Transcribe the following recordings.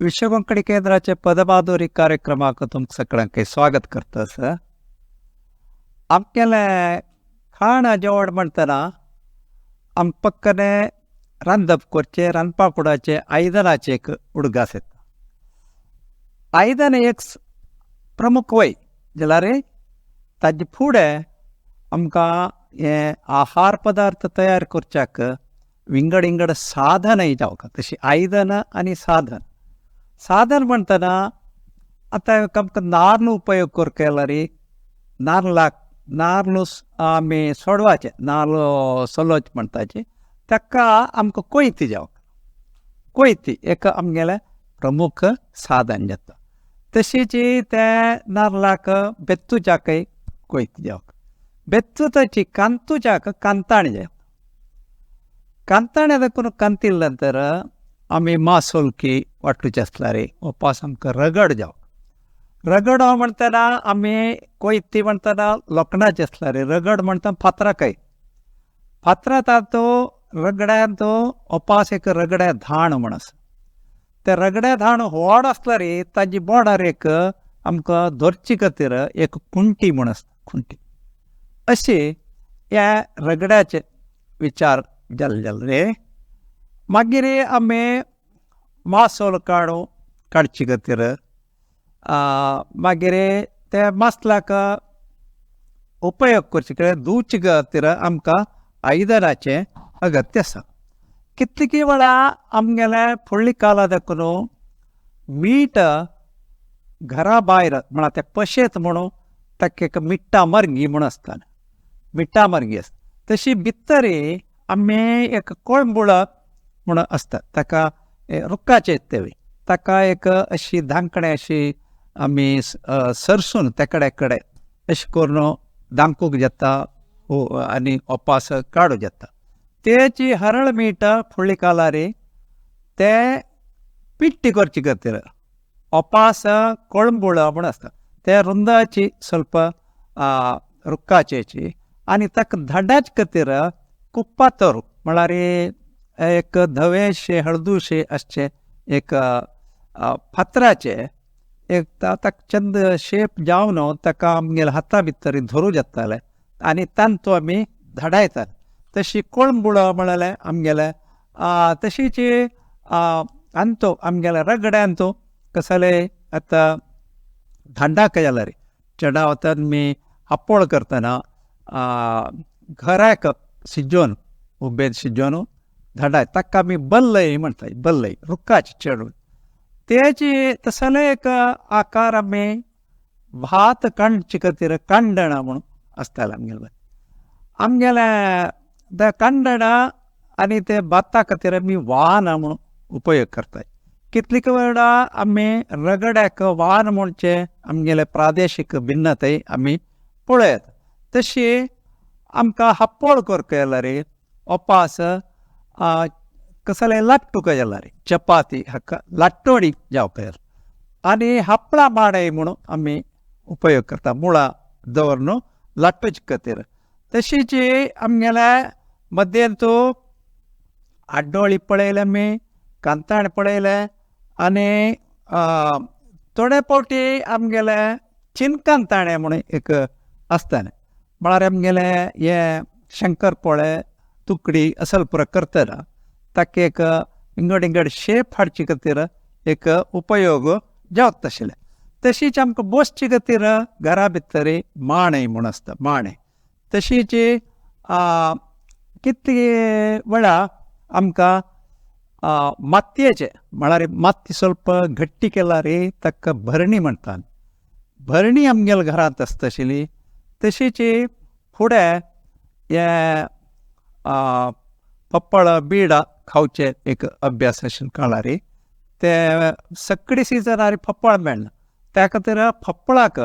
विश्व कोंकणी केंद्राचे पदमाधुरी कार्यक्रमाक तुमकां सगळ्यांक स्वागत करता सर. आमगेलें खाण जेवण म्हणटना आम पक्कने रांदप करचें, रांदपा कुडाचें आयदनाचें एक उडगास येता. आयदन एक प्रमुख वय जाल्यार ताजे फुडें आमकां हें आहार पदार्थ तयार करच्याक विंगड विंगड साधनां जावंक तशीं आयदनां आनी साधन. साधन म्हणटना आतां आमकां नाल्ल उपयोग करूंक जाल्यार नाल्लाक नाल्ल आमी सोडवाचें, नाल्ल सोलोवचें म्हणटाचे ताका आमकां कोयती जावंक, कोयती एक आमगेलें प्रमुख साधन जाता. तशीच ते नाल्लाक बेत्तुच्याकय कोयती जावंक, बेत्तुची कांतुच्याक कांताणी जाय. कांताणे देखून कांतिल नंतर आमी मासोलकी वांटूचे आसल्यार उपास आमकां रगड जावंक. रगड म्हणटना आमी कोयती म्हणटना लोखणाचें आसल्यार रगड म्हणटा फातराकय, फातरा तातूं रगड्यान तो उपास एक रगड्या धाण म्हण आसा. ते रगड्या धाण व्हड आसल्यार ताजी बोडार एक आमकां धरचे खातीर एक खुंटी म्हण आसता, खुंटी. अशी ह्या रगड्याचे विचार जाले जाले रे. मागीर आमी मासोल काडूं काडचे खातीर मागीर ते मासलाक उपयोग करचे कित्याक धुवचे खातीर आमकां आयदनाचें अगत्य आसा. कितलीं वेळा आमगेले फुडल्या काळार देखून मीठ घरा भायर म्हळ्यार ते पशेत म्हणून ताका एक मिट्टा मरगी म्हूण आसतालें, मिट्टा मरगी आसता. तशी भितर आमी एक कोळंबुळ म्हूण आसता, ताका रुखाचें तें, ताका एक अशी धांकणें अशी आमी सरसून त्या कडेन कडेन अशें करून धांकूंक जाता आनी ओपास काडूंक जाता. तेची हरळ मीठ फुडल्या काळार तें पिट्टी करचे खातीर ओपास कोळंबुळ म्हूण आसता, ते रुंदाची स्वल्प रुखाचेची आनी ताका धाडाचे खातीर कुप्पातर म्हळ्यार एक धवेशें हळदुशें आसचें एक फातराचें एक ताका चंद शेप जावन ताका आमगेल्या हाता भितर धरूं जातालें आनी तांतू आमी धाडायतात. तशी कोळंबुळ म्हळ्यार आमगेलें तशीच अंतो आमगेल्या रगड्यांतो कसले आतां धांडाक जाल्यार चडावत आमी आपोळ करतना घराक शिजोवन उबेन शिजोवन धाडाय, ताका आमी बल्लय म्हणटाय, बल्लय रुखाचें चेडून. तेजी तसले एक आकार आमी भात कांडचे खातीर कांडणां म्हणून आसतालें आमगेलें. आमगेलें ते कांडणां आनी ते भाता खातीर आमी वाहनां म्हणून उपयोग करताय. कितली वेळा आमी रगड्याक वाहन म्हणचे आमगेले प्रादेशीक भिन्नताय आमी पळयत. तशी आमकां हाप्पोळ करपा जाल्यार उपास कसले लाट्टूक जाल्यार चपाती हाका लाट्टोडी जावपा जाय आनी हापळा माडय म्हणून आमी उपयोग करता मुळां दवरून लाट्टूचे खातीर. तशीच आमगेले मद्यंतू आड्डोळी पळयले आमी, कांताण पळयलें आनी थोडे फावटी आमगेले चिनकांताणें म्हणून एक आसतालें, म्हळ्यार आमगेले हे शंकर पोळे तुकडी असल पुरो करतना ताका एक विंगड विंगड शेप हाडचे खातीर एक उपयोग जावत आशिल्लें. तशीच आमकां बसचे खातीर घरा भितर माणय म्हूण आसता, माणय. तशीच कितले वेळा आमकां मातयेचे म्हळ्यार माती स्वल्प घट्टी केल्यार ताका भरणी म्हणटात, भरणी आमगेल्या घरांत आसता आशिल्ली. तशीच फुडें हें पप्पळ बिडां खावचें एक अभ्यास आशिल्लो काळार ते सगळी सिजनार पप्पळ मेळना, त्या खातीर पप्पळाक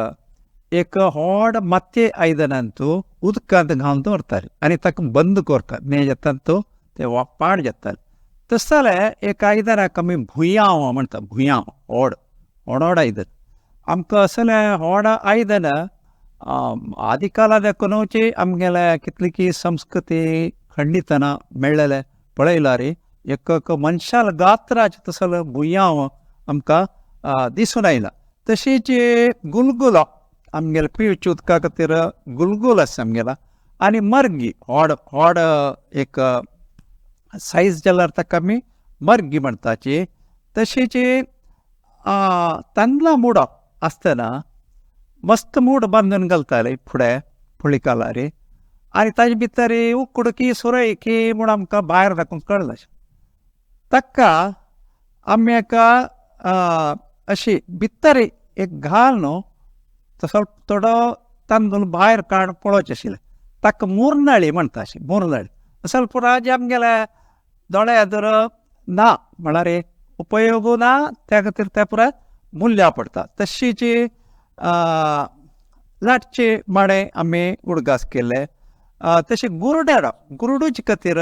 एक व्हड मातये आयदनांत उदकांत घालून दवरताले आनी ताका बंद करता नें जाता तो तें पाड जातालें. तशें जाल्यार एक आयदनाक आमी भुंयांव म्हणटा, भुंयांव व्हड व्हड व्हड आयदन आमकां असलें व्हड आयदन आदी काळार देखून आमगेले कितली की संस्कृती खंडितना मेळ्ळेलें पळयल्यार एक मनशाल गात्राचें तसलो भुंयांव आमकां दिसून आयला. तशीच गुलगुलो आमगेले पिवच्या उदका खातीर गुलगुल आसा आमगेला. आनी मर्गी व्हड व्हड एक सायज जाल्यार ताका आमी मर्गी म्हणटाची. तशीच तांदळां मुडो आसतना मस्त मूड बांदून घालताले फुडें फुळी कालार आनी ताजे भितर उकडकी सुरय की म्हूण आमकां भायर दाखोवंक कळना. ताका आमी एका अशी भितर एक घाल न्हू तसो थोडो तांदूळ भायर काड पळोवचें आशिल्लें. ताका मुरनाळी म्हणटा अशी मुरनाळी असल पुरा जे आमगेले दोळे दर ना म्हळ्यार उपयोग ना, त्या खातीर ते पुराय मुल्या पडटा. तशीच लाटचे माडे आमी उडगास केले. तशें गुरडाण गुरडूचे खातीर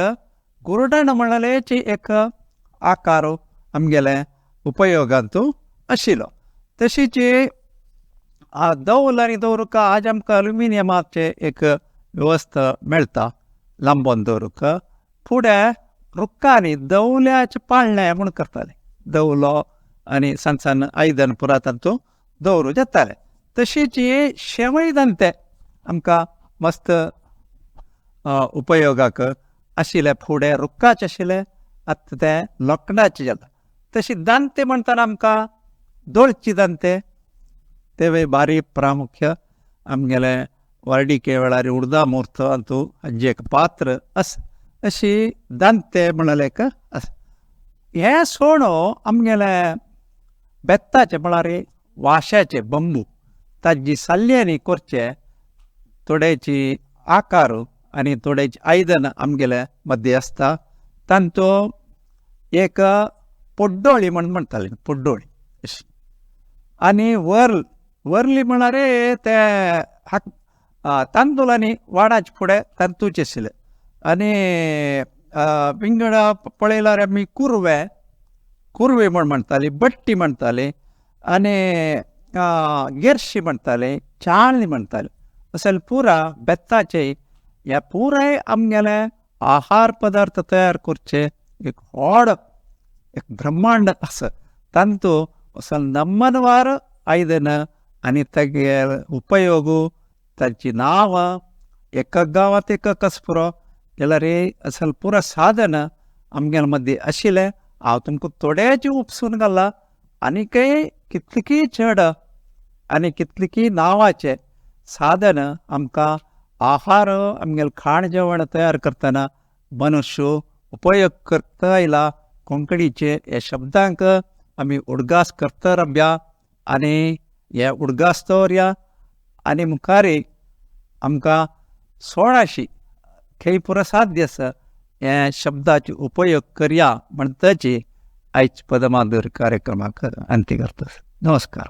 गुरडाण म्हळ्यार एक आकार आमगेले उपयोगांतू आशिल्लो. तशीच दवल आनी दवरूंक आज आमकां अल्युमिनियमाचे एक वेवस्था मेळटा लांबोवन दवरूंक. फुडें रुखांनी दवल्याचें पाळणें म्हूण करताले, दवलो आनी सान सान आयदन पुरा तातूंत दवरूं जातालें. तशीच शेवळी दांते आमकां मस्त उपयोगाक आशिल्ले, फुडें रुखाचें आशिल्लें, आतां तें लोखणाचें जालां. तशी दांते म्हणटाना आमकां दोळची दांते तेवूय बारीक प्रामुख्य आमगेले व्हरडिके वेळार उर्दा म्हूर्त हातूंत हाजें एक पात्र आसा. अशी दांते म्हणल्यार एक आसा. हें सोणो आमगेले बेताचें म्हळ्यार वाश्याचें बंबू ताजी साल्यांनी करचें थोड्याची आकार आनी थोड्याची आयदनां आमगेले मदीं आसता. तांचो एक पोड्डोळी म्हण म्हणटाले, पोड्डोळी अशी. आनी वर्ल वर्ली म्हळ्यार ते तांदूळ आनी वाडाचे फुडें तांतूचे आशिल्ले. आनी विंगड पळयल्यार आमी कुरवे कुरवे म्हण म्हणटाली, बट्टी म्हणटाली आनी गेरशी म्हणटाले, चाळणी म्हणटाले. अशें पुरा बेताचे ह्या पुराय आमगेले आहार पदार्थ तयार करचे एक व्हड एक ब्रह्मांड आसा. तांतूत असो नमनवार आयदनां आनी तागे उपयोग तांची नांवां एका गांवांत एक आसा पुरो जाल्यार असल पुरा साधन आमगेले मदीं आशिल्लें. हांव तुमकां थोडेंच उपसून घालां आनीकय कितलीं चड आनी कितलीं नांवाचें साधन आमकां आहार आमगेलें खाण जेवण तयार करतना मनुष्य उपयोग करता आयला. कोंकणीचे हे शब्दांक आमी उडगास करता रावया आनी हे उडगास दवरया आनी मुखार आमकां सोळाशी खंय पुरो साध्य आसा हे शब्दाचो उपयोग करया म्हणटाची आयज पदमाधुर कार्यक्रमाक अंत्य करता. नमस्कार.